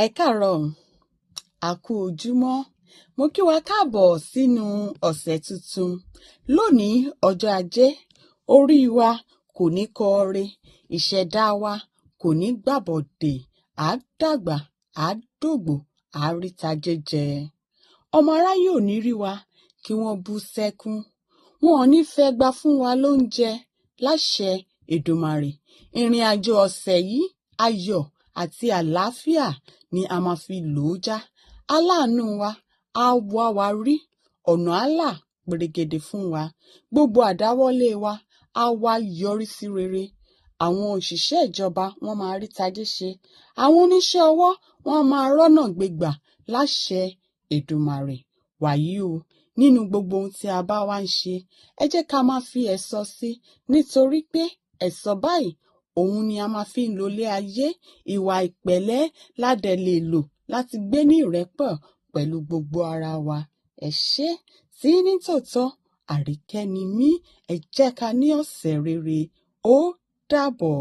Ẹ káàárọ̀, a kú ojúmọ́. Mo kí wa káàbọ̀ sínú ọ̀sẹ̀ tuntun. Lónìí, ọjọ́ Ajé, orí wa kò ní kọre, ìṣẹ̀dá wa kò ní gbàbọ̀dè, à á dàgbà, à á dògbò, à á rí tajé jẹ. Ọmọ aráyé ò ní rí wa kí wọ́n bú sẹ́kún. Wọn ò ní fẹgba fún wa lóúnjẹ láṣẹ Èdùmàrè. Ìrìn àjò ọ̀sẹ̀ yìí, ayọ̀ àti àlàáfíà ni a máa fi lò ó já. Aláàánú wa á wá wa rí, ọ̀nà á là pèrègede fún wa. Gbogbo àdáwọ́lé wa á wá yọrí sí rere. Àwọn òṣìṣẹ́ ìjọba, wọ́n máa rí tajé ṣe. Àwọn oníṣẹ́ ọwọ́, wọ́n máa rọ́nà gbégbà láṣẹ Èdùmàrè. Wàyí o, nínú gbogbo ohun tí a bá wá ń ṣe, ẹ jẹ́ ká máa fi ẹ̀sọ̀ sí, nítorí pé ẹ̀sọ̀ báyìí òun ni a máa fi ń lolé ayé. Ìwà ìpẹ̀lẹ́ la dẹ̀ lè lò láti gbé ní ìrẹ́pọ̀ pẹ̀lú gbogbo ara wa. Ẹ ṣé tí ní tòótọ́, Àríkẹ́ ni mí. Ẹ jẹ́ ká ní ọ̀sẹ̀ rere. Ó dàbọ̀.